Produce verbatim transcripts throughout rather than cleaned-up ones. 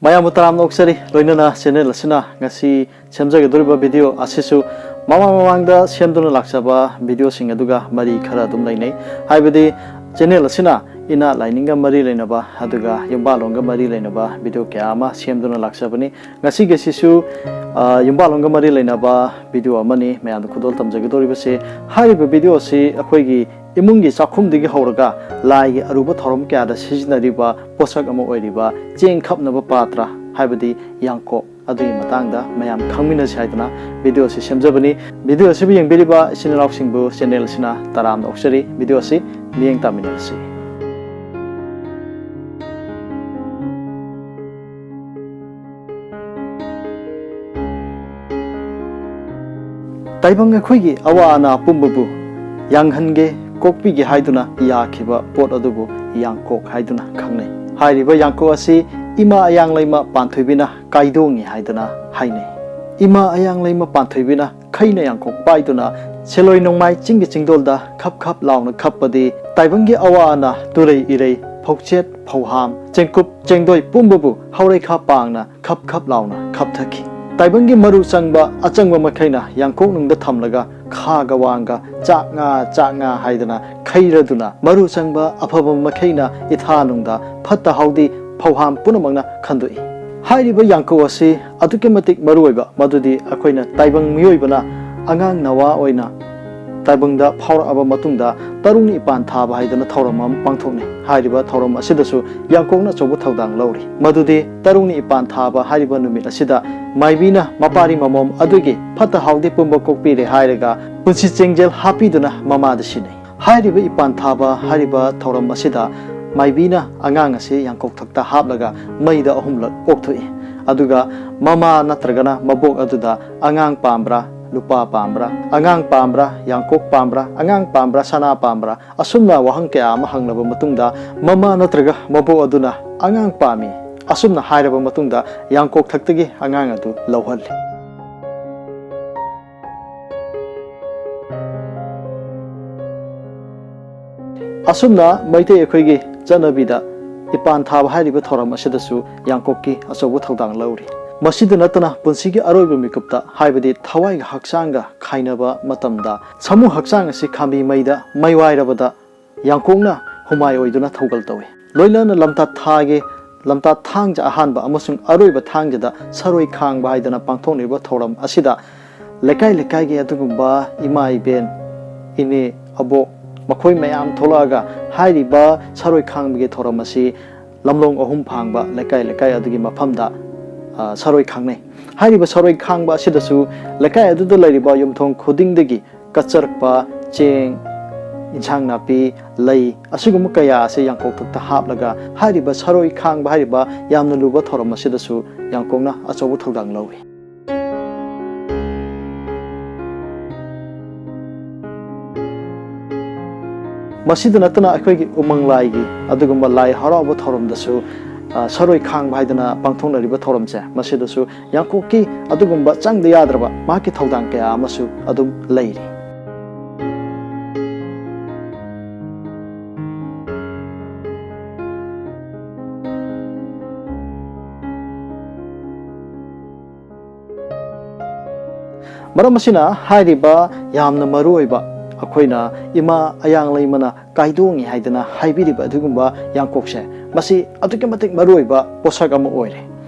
ꯃꯌꯥꯝꯕꯨ ꯇꯔꯥꯝꯅ ꯑꯣꯛꯆꯔꯤ꯫ ꯂꯣꯏꯅꯅ ꯆꯦꯅꯦꯜ ꯑꯁꯤꯅ ꯉꯁꯤ ꯁꯦꯝꯖꯒꯗꯧꯔꯤꯕ ꯚꯤꯗꯤꯑꯣ ꯑꯁꯤꯁꯨ ꯃꯃꯥꯡ ꯃꯃꯥꯡꯗ ꯁꯦꯝꯗꯨꯅ ꯂꯥꯛꯆꯕ ꯚꯤꯗꯤꯑꯣꯁꯤꯡ ꯑꯗꯨꯒ ꯃꯔꯤ ꯈꯔ ꯑꯗꯨꯝ ꯂꯩꯅꯩ꯫ ꯍꯥꯏꯕꯗꯤ ꯆꯦꯅꯦꯜ ꯑꯁꯤꯅ ꯏꯅꯥꯠ ꯂꯥꯏꯅꯤꯡꯒ ꯃꯔꯤ ꯂꯩꯅꯕ ꯑꯗꯨꯒ ꯌꯨꯝꯕꯥꯜꯂꯣꯟꯒ ꯃꯔꯤ ꯂꯩꯅꯕ ꯚꯤꯗꯤꯑꯣ ꯀꯌꯥ ꯑꯃ ꯁꯦꯝꯗꯨꯅ ꯂꯥꯛꯆꯕꯅꯤ꯫ ꯉꯁꯤꯒꯤꯁꯤꯁꯨ, ꯑ, ꯌꯨꯝꯕꯥꯜꯂꯣꯟꯒ ꯃꯔꯤ ꯂꯩꯅꯕ ꯚꯤꯗꯤꯑꯣ ꯑꯃꯅꯤ꯫ ꯃꯌꯥꯝꯗ ꯈꯨꯗꯣꯜ ꯇꯝꯖꯒꯗꯧꯔꯤꯕꯁꯤ, ꯍꯥꯏꯔꯤꯕ ꯚꯤꯗꯤꯑꯣ ꯑꯁꯤ ꯑꯩꯈꯣꯏꯒꯤ ꯏꯃꯨꯡꯒꯤ ꯆꯥꯛꯈꯨꯝꯗꯒꯤ ꯍꯧꯔꯒ ꯂꯥꯏꯒꯤ ꯑꯔꯨꯕ ꯊꯧꯔꯝ ꯀꯌꯥꯗ ꯁꯤꯖꯤꯟꯅꯔꯤꯕ ꯄꯣꯠꯁꯛ ꯑꯃ ꯑꯣꯏꯔꯤꯕ ꯆꯦꯡ ꯈꯞꯅꯕ ꯄꯥꯇ꯭ꯔ, ꯍꯥꯏꯕꯗꯤ ꯌꯥꯡꯀꯣꯛ ꯑꯗꯨꯒꯤ ꯃꯇꯥꯡꯗ ꯃꯌꯥꯝ ꯈꯪꯃꯤꯟꯅꯁꯤ ꯍꯥꯏꯗꯨꯅ ꯚꯤꯗꯤꯑꯣ ꯑꯁꯤ ꯁꯦꯝꯖꯕꯅꯤ꯫ ꯚꯤꯗꯤꯑꯣ ꯑꯁꯤꯕꯨ ꯌꯦꯡꯕꯤꯔꯤꯕ ꯏꯆꯤꯟ ꯏꯅꯥꯎꯁꯤꯡꯕꯨ ꯆꯦꯅꯦꯜ ꯑꯁꯤꯅ ꯇꯔꯥꯝꯅ ꯑꯣꯛꯆꯔꯤ꯫ ꯚꯤꯗꯤꯑꯣ ꯑꯁꯤ ꯃꯤꯠꯌꯦꯡ ꯇꯥꯃꯤꯟꯅꯔꯁꯤ꯫ ꯇꯥꯏꯕꯪ ꯑꯩꯈꯣꯏꯒꯤ ꯑꯋꯥ ꯑꯅꯥ ꯄꯨꯝꯕꯕꯨ ꯌꯥꯡꯍꯟꯒꯦ, ꯀꯣꯛꯄꯤꯒꯦ ꯍꯥꯏꯗꯨꯅ ꯌꯥꯈꯤꯕ ꯄꯣꯠ ꯑꯗꯨꯕꯨ ꯌꯥꯡꯀꯣꯛ ꯍꯥꯏꯗꯨꯅ ꯈꯪꯅꯩ꯫ ꯍꯥꯏꯔꯤꯕ ꯌꯥꯡꯀꯣꯛ ꯑꯁꯤ ꯏꯃꯥ ꯑꯌꯥꯡ ꯂꯩꯃ ꯄꯥꯟꯊꯣꯏꯕꯤꯅ ꯀꯥꯏꯗꯣꯡꯉꯤ ꯍꯥꯏꯗꯨꯅ ꯍꯥꯏꯅꯩ꯫ ꯏꯃꯥ ꯑꯌꯥꯡ ꯂꯩꯃ ꯄꯥꯟꯊꯣꯏꯕꯤꯅ ꯈꯩꯅ ꯌꯥꯡꯀꯣꯛ ꯄꯥꯏꯗꯨꯅ ꯁꯦꯂꯣꯏ ꯅꯣꯡꯃꯥꯏ ꯆꯤꯡꯒꯤ ꯆꯤꯡꯗꯣꯜꯗ ꯈꯞ ꯈꯞ ꯂꯥꯎꯅ ꯈꯞꯄꯗꯤ, ꯇꯥꯏꯕꯪꯒꯤ ꯑꯋꯥ ꯑꯅꯥ, ꯇꯨꯔꯩ ꯏꯔꯩ, ꯐꯧꯆꯦꯠ, ꯐꯧꯍꯥꯝ, ꯆꯦꯡꯀꯨꯞ, ꯆꯦꯡꯗꯣꯏ ꯄꯨꯝꯕꯕꯨ ꯍꯧꯔꯩꯈꯥ ꯄꯥꯡꯅ ꯈꯞ ꯈꯞ ꯂꯥꯎꯅ ꯈꯞꯊꯈꯤ꯫ ꯇꯥꯏꯕꯪꯒꯤ ꯃꯔꯨ ꯆꯪꯕ ꯑꯆꯪꯕ ꯃꯈꯩꯅ ꯌꯥꯡꯀꯣꯛꯅꯨꯡꯗ ꯊꯝꯂꯒ ꯈꯥꯒ ꯋꯥꯡꯒ ꯆꯥꯛ ꯉꯥ, ꯆꯥꯛ ꯉꯥ ꯍꯥꯏꯗꯅ ꯈꯩꯔꯗꯨꯅ, ꯃꯔꯨ ꯆꯪꯕ ꯑꯐꯕ ꯃꯈꯩꯅ ꯏꯊꯥꯅꯨꯡꯗ ꯐꯠꯇ ꯍꯥꯎꯗꯤ ꯐꯧꯍꯥꯝ ꯄꯨꯝꯅꯃꯛꯅ ꯈꯟꯗꯣꯛꯏ꯫ ꯍꯥꯏꯔꯤꯕ ꯌꯥꯡꯀꯣꯛ ꯑꯁꯤ ꯑꯗꯨꯛꯀꯤ ꯃꯇꯤꯛ ꯃꯔꯨꯑꯣꯏꯕ ꯃꯗꯨꯗꯤ ꯑꯩꯈꯣꯏꯅ ꯇꯥꯏꯕꯪ ꯃꯤꯑꯣꯏꯕꯅ ꯑꯉꯥꯡ ꯅꯋꯥ ꯑꯣꯏꯅ ꯇꯥꯏꯕꯪꯗ ꯐꯥꯎꯔꯛꯑꯕ ꯃꯇꯨꯡꯗ ꯇꯔꯨꯡꯅ ꯏꯄꯥꯟ ꯊꯥꯕ ꯍꯥꯏꯗꯅ ꯊꯧꯔꯝ ꯑꯃ ꯄꯥꯡꯊꯣꯛꯅꯩ꯫ ꯍꯥꯏꯔꯤꯕ ꯊꯧꯔꯝ ꯑꯁꯤꯗꯁꯨ ꯌꯥꯡꯀꯣꯛꯅ ꯑꯆꯧꯕ ꯊꯧꯗꯥꯡ ꯂꯧꯔꯤ꯫ ꯃꯗꯨꯗꯤ ꯇꯔꯨꯡꯅ ꯏꯄꯥꯟ ꯊꯥꯕ ꯍꯥꯏꯔꯤꯕ ꯅꯨꯃꯤꯠ ꯑꯁꯤꯗ ꯃꯥꯏꯕꯤꯅ ꯃꯄꯥꯔꯤ ꯃꯃꯣꯝ ꯑꯗꯨꯒꯤ ꯐꯠꯇ ꯍꯥꯎꯗꯤ ꯄꯨꯝꯕ ꯀꯣꯛꯄꯤꯔꯦ ꯍꯥꯏꯔꯒ ꯄꯨꯟꯁꯤ ꯆꯦꯡꯖꯦꯜ ꯍꯥꯞꯄꯤꯗꯨꯅ ꯃꯃꯥꯗ ꯁꯤꯟꯅꯩ꯫ ꯍꯥꯏꯔꯤꯕ ꯏꯄꯥꯟ ꯊꯥꯕ ꯍꯥꯏꯔꯤꯕ ꯊꯧꯔꯝ ꯑꯁꯤꯗ ꯃꯥꯏꯕꯤꯅ ꯑꯉꯥꯡ ꯑꯁꯤ ꯌꯥꯡꯀꯣꯛꯊꯛꯇ ꯍꯥꯞꯂꯒ ꯃꯩꯗ ꯑꯍꯨꯝꯂꯛ ꯑꯣꯛꯊꯣꯛꯏ꯫ ꯑꯗꯨꯒ ꯃꯃꯥ ꯅꯠꯇ꯭ꯔꯒꯅ ꯃꯕꯣꯛ ꯑꯗꯨꯗ ꯑꯉꯥꯡ ꯄꯥꯝꯕ꯭ꯔꯥ, ꯂꯨꯄꯥ ꯄꯥꯝꯕ꯭ꯔꯥ, ꯑꯉꯥꯡ ꯄꯥꯝꯕ꯭ꯔꯥ, ꯌꯥꯡꯀꯣꯛ ꯄꯥꯝꯕ꯭ꯔꯥ, ꯑꯉꯥꯡ ꯄꯥꯝꯕ꯭ꯔꯥ, ꯁꯅꯥ ꯄꯥꯝꯕ꯭ꯔꯥ, ꯑꯁꯨꯝꯅ ꯋꯥꯍꯪ ꯀꯌꯥ ꯑꯃ ꯍꯪꯂꯕ ꯃꯇꯨꯡꯗ, ꯃꯃꯥ ꯅꯠꯇ꯭ꯔꯒ ꯃꯕꯣꯛ ꯑꯗꯨꯅ "ꯑꯉꯥꯡ ꯄꯥꯝꯃꯤ" ꯑꯁꯨꯝꯅ ꯍꯥꯏꯔꯕ ꯃꯇꯨꯡꯗ, ꯌꯥꯡꯀꯣꯛꯊꯛꯇꯒꯤ ꯑꯉꯥꯡ ꯑꯗꯨ ꯂꯧꯍꯜꯂꯤ꯫ ꯑꯁꯨꯝꯅ ꯃꯩꯇꯩ ꯑꯩꯈꯣꯏꯒꯤ ꯆꯠꯅꯕꯤꯗ ꯏꯄꯥꯟ ꯊꯥꯕ ꯍꯥꯏꯔꯤꯕ ꯊꯧꯔꯝ ꯑꯁꯤꯗꯁꯨ ꯌꯥꯡꯀꯣꯛꯀꯤ ꯑꯆꯧꯕ ꯊꯧꯗꯥꯡ ꯂꯧꯔꯤ꯫ ꯃꯁꯤꯗ ꯅꯠꯇꯅ ꯄꯨꯟꯁꯤꯒꯤ ꯑꯔꯣꯏꯕ ꯃꯤꯀꯨꯞꯇ, ꯍꯥꯏꯕꯗꯤ ꯊꯋꯥꯏꯒ ꯍꯛꯆꯥꯡꯒ ꯈꯥꯏꯅꯕ ꯃꯇꯝꯗ, ꯁꯥꯃꯨ ꯍꯛꯆꯥꯡ ꯑꯁꯤ ꯈꯥꯝꯕꯤ ꯃꯩꯗ ꯃꯩ ꯋꯥꯏꯔꯕꯗ ꯌꯥꯡꯀꯣꯛꯅ ꯍꯨꯃꯥꯏ ꯑꯣꯏꯗꯨꯅ ꯊꯧꯒꯜ ꯇꯧꯏ꯫ ꯂꯣꯏꯅꯅ ꯂꯝꯇꯥ ꯊꯥꯒꯤ, ꯂꯝꯇꯥ ꯊꯥꯡꯖ ꯑꯍꯥꯟꯕ ꯑꯃꯁꯨꯡ ꯑꯔꯣꯏꯕ ꯊꯥꯡꯖꯗ ꯁꯔꯣꯏ ꯈꯥꯡꯕ ꯍꯥꯏꯗꯅ ꯄꯥꯡꯊꯣꯛꯂꯤꯕ ꯊꯧꯔꯝ ꯑꯁꯤꯗ ꯂꯩꯀꯥꯏ ꯂꯩꯀꯥꯏꯒꯤ ꯑꯗꯨꯒꯨꯝꯕ ꯏꯃꯥ ꯏꯕꯦꯟ, ꯏꯅꯦ ꯑꯕꯣꯛ, ꯃꯈꯣꯏ ꯃꯌꯥꯝ ꯊꯣꯛꯂꯛꯑꯒ ꯍꯥꯏꯔꯤꯕ ꯁꯔꯣꯏ ꯈꯥꯡꯕꯒꯤ ꯊꯧꯔꯝ ꯑꯁꯤ ꯂꯝꯂꯣꯡ ꯑꯍꯨꯝ ꯐꯥꯡꯕ ꯂꯩꯀꯥꯏ ꯂꯩꯀꯥꯏ ꯑꯗꯨꯒꯤ ꯃꯐꯝꯗ, ꯑ, ꯁꯔꯣꯏ ꯈꯥꯡꯅꯩ꯫ ꯍꯥꯏꯔꯤꯕ ꯁꯔꯣꯏ ꯈꯥꯡꯕ ꯑꯁꯤꯗꯁꯨ ꯂꯩꯀꯥꯏ ꯑꯗꯨꯗ ꯂꯩꯔꯤꯕ ꯌꯨꯝꯊꯣꯡ ꯈꯨꯗꯤꯡꯗꯒꯤ ꯀꯠꯆꯔꯛꯄ ꯆꯦꯡ, ꯏꯟꯁꯥꯡ ꯅꯥꯄꯤ, ꯂꯩ, ꯑꯁꯤꯒꯨꯝꯕ ꯀꯌꯥ ꯑꯁꯤ ꯌꯥꯡꯀꯣꯛꯇꯛꯇ ꯍꯥꯞꯂꯒ ꯍꯥꯏꯔꯤꯕ ꯁꯔꯣꯏ ꯈꯥꯡꯕ ꯍꯥꯏꯔꯤꯕ ꯌꯥꯝꯅ ꯂꯨꯕ ꯊꯧꯔꯝ ꯑꯁꯤꯗꯁꯨ ꯌꯥꯡꯀꯣꯛꯅ ꯑꯆꯧꯕ ꯊꯧꯗꯥꯡ ꯂꯧꯏ꯫ ꯃꯁꯤꯗ ꯅꯠꯇꯅ ꯑꯩꯈꯣꯏꯒꯤ ꯎꯃꯪ ꯂꯥꯏꯒꯤ ꯑꯗꯨꯒꯨꯝꯕ ꯂꯥꯏ ꯍꯔꯥꯎꯕ ꯊꯧꯔꯝꯗꯁꯨ, ꯑ, ꯁꯔꯣꯏ ꯈꯥꯡꯕ ꯍꯥꯏꯗꯅ ꯄꯥꯡꯊꯣꯛꯅꯔꯤꯕ ꯊꯧꯔꯝꯁꯦ, ꯃꯁꯤꯗꯁꯨ ꯌꯥꯡꯀꯣꯛꯀꯤ ꯑꯗꯨꯒꯨꯝꯕ ꯆꯪꯗ ꯌꯥꯗ꯭ꯔꯕ ꯃꯍꯥꯛꯀꯤ ꯊꯧꯗꯥꯡ ꯀꯌꯥ ꯑꯃꯁꯨ ꯑꯗꯨꯝ ꯂꯩꯔꯤ꯫ ꯃꯔꯝ ꯑꯁꯤꯅ ꯍꯥꯏꯔꯤꯕ ꯌꯥꯝꯅ ꯃꯔꯨ ꯑꯣꯏꯕ, ꯑꯩꯈꯣꯏꯅ ꯏꯃꯥ ꯑꯌꯥꯡ ꯂꯩꯃꯅ ꯀꯥꯏꯗꯣꯡꯉꯤ ꯍꯥꯏꯗꯅ ꯍꯥꯏꯕꯤꯔꯤꯕ ꯑꯗꯨꯒꯨꯝꯕ ꯌꯥꯡꯀꯣꯛꯁꯦ, ꯃꯁꯤ ꯑꯗꯨꯛꯀꯤ ꯃꯇꯤꯛ ꯃꯔꯨ ꯑꯣꯏꯕ ꯄꯣꯠꯁꯛ ꯑꯃ ꯑꯣꯏꯔꯦ꯫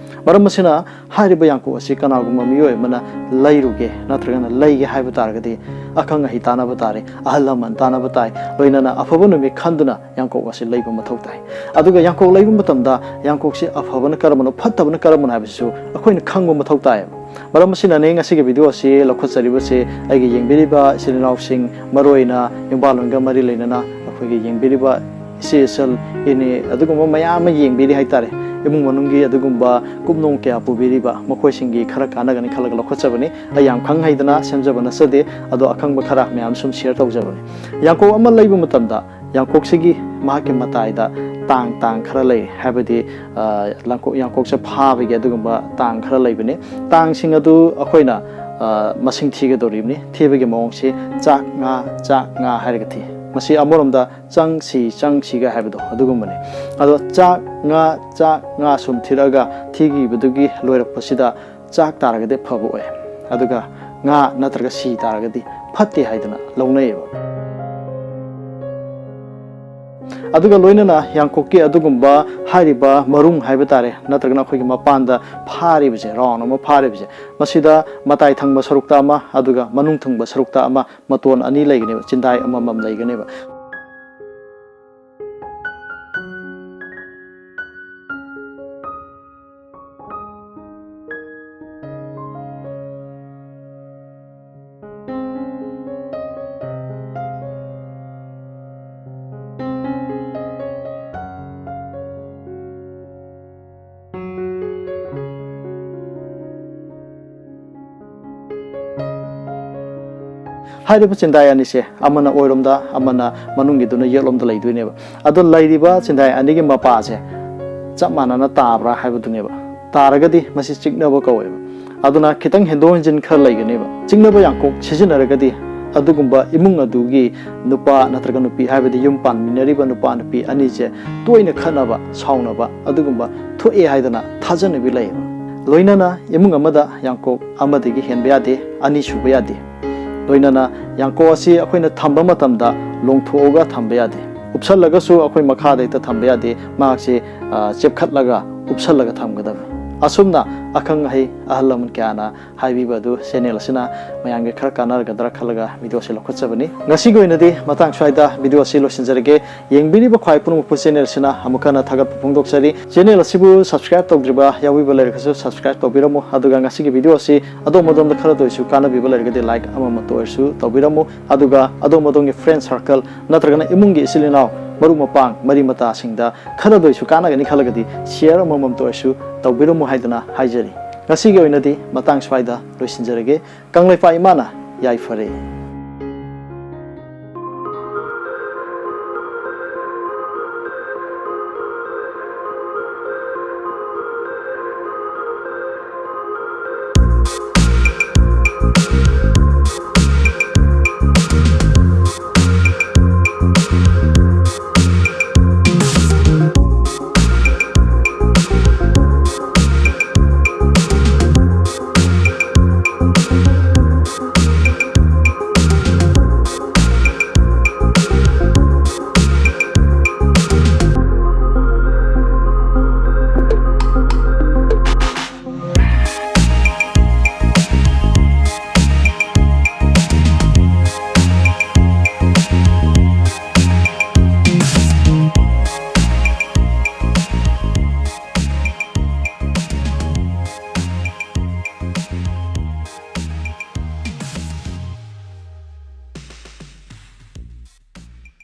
ꯃꯔꯝ ꯑꯁꯤꯅ ꯍꯥꯏꯔꯤꯕ ꯌꯥꯡꯀꯣꯛ ꯑꯁꯤ ꯀꯅꯥꯒꯨꯝꯕ ꯃꯤꯑꯣꯏ ꯑꯃꯅ ꯂꯩꯔꯨꯒꯦ ꯅꯠꯇ꯭ꯔꯒꯅ ꯂꯩꯒꯦ ꯍꯥꯏꯕ ꯇꯥꯔꯒꯗꯤ, ꯑꯈꯪ ꯑꯍꯩ ꯇꯥꯟꯅꯕ ꯇꯥꯔꯦ, ꯑꯍꯜ ꯂꯃꯟ ꯇꯥꯟꯅꯕ ꯇꯥꯏ, ꯂꯣꯏꯅꯅ ꯑꯐꯕ ꯅꯨꯃꯤꯠ ꯈꯟꯗꯨꯅ ꯌꯥꯡꯀꯣꯛ ꯑꯁꯤ ꯂꯩꯕ ꯃꯊꯧ ꯇꯥꯏ꯫ ꯑꯗꯨꯒ ꯌꯥꯡꯀꯣꯛ ꯂꯩꯕ ꯃꯇꯝꯗ ꯌꯥꯡꯀꯣꯛꯁꯤ ꯑꯐꯕꯅ ꯀꯔꯝꯕꯅꯣ, ꯐꯠꯇꯕꯅ ꯀꯔꯝꯕꯅꯣ ꯍꯥꯏꯕꯁꯤꯁꯨ ꯑꯩꯈꯣꯏꯅ ꯈꯪꯕ ꯃꯊꯧ ꯇꯥꯏꯌꯦꯕ꯫ ꯃꯔꯝ ꯑꯁꯤꯅꯅꯦ ꯉꯁꯤꯒꯤ ꯚꯤꯗꯤꯑꯣ ꯑꯁꯤ ꯂꯧꯈꯠꯆꯔꯤꯕꯁꯦ꯫ ꯑꯩꯒꯤ ꯌꯦꯡꯕꯤꯔꯤꯕ ꯏꯆꯤꯜ ꯏꯅꯥꯎꯁꯤꯡ, ꯃꯔꯨꯑꯣꯏꯅ ꯌꯨꯝꯕꯥꯂꯣꯟꯒ ꯃꯔꯤ ꯂꯩꯅꯅ ꯑꯩꯈꯣꯏꯒꯤ ꯌꯦꯡꯕꯤꯔꯤꯕ ꯏꯆꯦ ꯏꯆꯜ, ꯏꯅꯦ, ꯑꯗꯨꯒꯨꯝꯕ ꯃꯌꯥꯝ ꯑꯃ ꯌꯦꯡꯕꯤꯔꯤ ꯍꯥꯏꯇꯥꯔꯦ꯫ ꯏꯃꯨꯡ ꯃꯅꯨꯡꯒꯤ ꯑꯗꯨꯒꯨꯝꯕ ꯀꯨꯞꯅꯣꯝ ꯀꯌꯥ ꯄꯨꯕꯤꯔꯤꯕ, ꯃꯈꯣꯏꯁꯤꯡꯒꯤ ꯈꯔ ꯀꯥꯟꯅꯒꯅꯤ ꯈꯜꯂꯒ ꯂꯧꯈꯠꯆꯕꯅꯤ꯫ ꯑꯩ ꯌꯥꯝ ꯈꯪ ꯍꯩꯗꯅ ꯁꯦꯝꯖꯕ ꯅꯠꯆꯗꯦ, ꯑꯗꯣ ꯑꯈꯪꯕ ꯈꯔ ꯃꯌꯥꯝ ꯁꯨꯝ ꯁꯤꯌꯔ ꯇꯧꯖꯕꯅꯤ꯫ ꯌꯥꯡꯀꯣꯛ ꯑꯃ ꯂꯩꯕ ꯃꯇꯝꯗ ꯌꯥꯡꯀꯣꯛꯁꯤꯒꯤ ꯃꯍꯥꯛꯀꯤ ꯃꯇꯥꯏꯗ ꯇꯥꯡ ꯇꯥꯡ ꯈꯔ ꯂꯩ, ꯍꯥꯏꯕꯗꯤ, ꯑ, ꯂꯥꯡꯀꯣꯛ-, ꯌꯥꯡꯀꯣꯛꯁꯦ ꯐꯥꯕꯒꯤ ꯑꯗꯨꯒꯨꯝꯕ ꯇꯥꯡ ꯈꯔ ꯂꯩꯕꯅꯤ꯫ ꯇꯥꯡꯁꯤꯡ ꯑꯗꯨ ꯑꯩꯈꯣꯏꯅ, ꯑ, ꯃꯁꯤꯡ ꯊꯤꯒꯗꯧꯔꯤꯕꯅꯤ꯫ ꯊꯤꯕꯒꯤ ꯃꯑꯣꯡꯁꯤ ꯆꯥꯛ ꯉꯥ, ꯆꯥꯛ ꯉꯥ ꯍꯥꯏꯔꯒ ꯊꯤ꯫ ꯃꯁꯤ ꯑꯃꯔꯣꯝꯗ "ꯆꯪ ꯁꯤ, ꯆꯪ ꯁꯤꯒ" ꯍꯥꯏꯕꯗꯣ ꯑꯗꯨꯒꯨꯝꯕꯅꯤ꯫ ꯑꯗꯣ ꯆꯥꯛ, ꯉꯥ, ꯆꯥꯛ, ꯉꯥ ꯁꯨꯝ ꯊꯤꯔꯛꯑꯒ ꯊꯤꯈꯤꯕꯗꯨꯒꯤ ꯂꯣꯏꯔꯛꯄꯁꯤꯗ ꯆꯥꯛ ꯇꯥꯔꯒꯗꯤ ꯐꯕ ꯑꯣꯏ, ꯑꯗꯨꯒ ꯉꯥ ꯅꯠꯇ꯭ꯔꯒ ꯁꯤ ꯇꯥꯔꯒꯗꯤ ꯐꯠꯇꯦ ꯍꯥꯏꯗꯅ ꯂꯧꯅꯩꯌꯦꯕ꯫ ꯑꯗꯨꯒ ꯂꯣꯏꯅꯅ ꯌꯥꯡꯀꯣꯛꯀꯤ ꯑꯗꯨꯒꯨꯝꯕ ꯍꯥꯏꯔꯤꯕ ꯃꯔꯨꯝ ꯍꯥꯏꯕ ꯇꯥꯔꯦ, ꯅꯠꯇ꯭ꯔꯒꯅ ꯑꯩꯈꯣꯏꯒꯤ ꯃꯄꯥꯟꯗ ꯐꯥꯔꯤꯕꯁꯦ, ꯔꯥꯎꯟ ꯑꯃ ꯐꯥꯔꯤꯕꯁꯦ, ꯃꯁꯤꯗ ꯃꯇꯥꯏ ꯊꯪꯕ ꯁꯔꯨꯛꯇ ꯑꯃ, ꯑꯗꯨꯒ ꯃꯅꯨꯡ ꯊꯪꯕ ꯁꯔꯨꯛꯇ ꯑꯃ, ꯃꯇꯣꯟ ꯑꯅꯤ ꯂꯩꯒꯅꯦꯕ, ꯆꯤꯟꯗꯥꯏ ꯑꯃꯃꯝ ꯂꯩꯒꯅꯦꯕ꯫ ꯍꯥꯏꯔꯤꯕ ꯆꯤꯟꯗꯥꯏ ꯑꯅꯤꯁꯦ ꯑꯃꯅ ꯑꯣꯏꯔꯣꯝꯗ, ꯑꯃꯅ ꯃꯅꯨꯡꯒꯤꯗꯨꯅ ꯌꯦꯠꯂꯣꯝꯗ ꯂꯩꯗꯣꯏꯅꯦꯕ꯫ ꯑꯗꯣ ꯂꯩꯔꯤꯕ ꯆꯤꯟꯗꯥꯏ ꯑꯅꯤꯒꯤ ꯃꯄꯥꯁꯦ ꯆꯞ ꯃꯥꯟꯅꯅ ꯇꯥꯕ꯭ꯔꯥ ꯍꯥꯏꯕꯗꯨꯅꯦꯕ꯫ ꯇꯥꯔꯒꯗꯤ ꯃꯁꯤ ꯆꯤꯛꯅꯕ ꯀꯧꯋꯦꯕ꯫ ꯑꯗꯨꯅ ꯈꯤꯇꯪ ꯍꯦꯟꯗꯣꯛ ꯍꯦꯟꯖꯤꯟ ꯈꯔ ꯂꯩꯒꯅꯦꯕ꯫ ꯆꯤꯛꯅꯕ ꯌꯥꯡꯀꯣꯛ ꯁꯤꯖꯤꯟꯅꯔꯒꯗꯤ ꯑꯗꯨꯒꯨꯝꯕ ꯏꯃꯨꯡ ꯑꯗꯨꯒꯤ ꯅꯨꯄꯥ ꯅꯠꯇ꯭ꯔꯒ ꯅꯨꯄꯤ, ꯍꯥꯏꯕꯗꯤ ꯌꯨꯝ ꯄꯥꯟꯃꯤꯟꯅꯔꯤꯕ ꯅꯨꯄꯥ ꯅꯨꯄꯤ ꯑꯅꯤꯁꯦ ꯇꯣꯏꯅ ꯈꯠꯅꯕ, ꯁꯥꯎꯅꯕ, ꯑꯗꯨꯒꯨꯝꯕ ꯊꯣꯛꯑꯦ ꯍꯥꯏꯗꯅ ꯊꯥꯖꯅꯕꯤ ꯂꯩꯌꯦꯕ꯫ ꯂꯣꯏꯅꯅ ꯏꯃꯨꯡ ꯑꯃꯗ ꯌꯥꯡꯀꯣꯛ ꯑꯃꯗꯒꯤ ꯍꯦꯟꯕ ꯌꯥꯗꯦ, ꯑꯅꯤ ꯁꯨꯕ ꯌꯥꯗꯦ꯫ ꯂꯣꯏꯅꯅ ꯌꯥꯡꯀꯣꯛ ꯑꯁꯤ ꯑꯩꯈꯣꯏꯅ ꯊꯝꯕ ꯃꯇꯝꯗ ꯂꯣꯡꯊꯣꯛꯑꯒ ꯊꯝꯕ ꯌꯥꯗꯦ꯫ ꯎꯞꯁꯜꯂꯒꯁꯨ ꯑꯩꯈꯣꯏ ꯃꯈꯥꯗ ꯍꯦꯛꯇ ꯊꯝꯕ ꯌꯥꯗꯦ꯫ ꯃꯍꯥꯛꯁꯤ, ꯑ, ꯆꯦꯞꯈꯠꯂꯒ ꯎꯞꯁꯜꯂꯒ ꯊꯝꯒꯗꯕꯅꯤ꯫ ꯑꯁꯨꯝꯅ ꯑꯈꯪ ꯑꯍꯩ ꯑꯍꯜ ꯂꯃꯟ ꯀꯌꯥꯅ ꯍꯥꯏꯕꯤꯕ ꯑꯗꯨ ꯆꯦꯅꯦꯜ ꯑꯁꯤꯅ ꯃꯌꯥꯝꯒꯤ ꯈꯔ ꯀꯥꯟꯅꯔꯒꯗ꯭ꯔꯥ ꯈꯜꯂꯒ ꯚꯤꯗꯤꯑꯣ ꯑꯁꯤ ꯂꯧꯈꯠꯆꯕꯅꯤ꯫ ꯉꯁꯤꯒꯤ ꯑꯣꯏꯅꯗꯤ ꯃꯇꯥꯡ ꯁ꯭ꯋꯥꯏꯗ ꯚꯤꯗꯤꯑꯣ ꯑꯁꯤ ꯂꯣꯏꯁꯤꯟꯖꯔꯒꯦ꯫ ꯌꯦꯡꯕꯤꯔꯤꯕ ꯈ꯭ꯋꯥꯏ ꯄꯨꯝꯅꯃꯛꯄꯨ ꯆꯦꯅꯦꯜ ꯑꯁꯤꯅ ꯑꯃꯨꯛ ꯍꯟꯅ ꯊꯥꯒꯠꯄ ꯐꯣꯡꯗꯣꯛꯆꯔꯤ꯫ ꯆꯦꯅꯦꯜ ꯑꯁꯤꯕꯨ ꯁꯕꯁꯀ꯭ꯔꯥꯏꯕ ꯇꯧꯗ꯭ꯔꯤꯕ ꯌꯥꯎꯕꯤꯕ ꯂꯩꯔꯒꯁꯨ ꯁꯕꯁꯀ꯭ꯔꯥꯏꯕ ꯇꯧꯕꯤꯔꯝꯃꯨ꯫ ꯑꯗꯨꯒ ꯉꯁꯤꯒꯤ ꯚꯤꯗꯤꯑꯣ ꯑꯁꯤ ꯑꯗꯣꯝ ꯑꯗꯣꯝꯗ ꯈꯔꯗ ꯑꯣꯏꯔꯁꯨ ꯀꯥꯟꯅꯕꯤꯕ ꯂꯩꯔꯒꯗꯤ ꯂꯥꯏꯛ ꯑꯃꯃꯝꯇ ꯑꯣꯏꯔꯁꯨ ꯇꯧꯕꯤꯔꯝꯃꯨ꯫ ꯑꯗꯨꯒ ꯑꯗꯣꯝ ꯑꯗꯣꯝꯒꯤ ꯐ꯭ꯔꯦꯟ ꯁꯥꯔꯀꯜ ꯅꯠꯇ꯭ꯔꯒꯅ ꯏꯃꯨꯡꯒꯤ ꯏꯆꯤꯜ ꯏꯅꯥꯎ, ꯃꯔꯨꯞ ꯃꯄꯥꯡ, ꯃꯔꯤ ꯃꯇꯥꯁꯤꯡꯗ ꯈꯔꯗ ꯑꯣꯏꯔꯁꯨ ꯀꯥꯟꯅꯒꯅꯤ ꯈꯜꯂꯒꯗꯤ ꯁꯤꯌꯔ ꯑꯃꯃꯝꯇ ꯑꯣꯏꯔꯁꯨ ꯇꯧꯕꯤꯔꯝꯃꯨ ꯍꯥꯏꯗꯅ ꯍꯥꯏꯖꯔꯤ꯫ ꯉꯁꯤꯒꯤ ꯑꯣꯏꯅꯗꯤ ꯃꯇꯥꯡ ꯁ꯭ꯋꯥꯏꯗ ꯂꯣꯏꯁꯤꯟꯖꯔꯒꯦ꯫ ꯀꯪꯂꯩꯄꯥꯛ ꯏꯃꯥꯅ ꯌꯥꯏꯐꯔꯦ꯫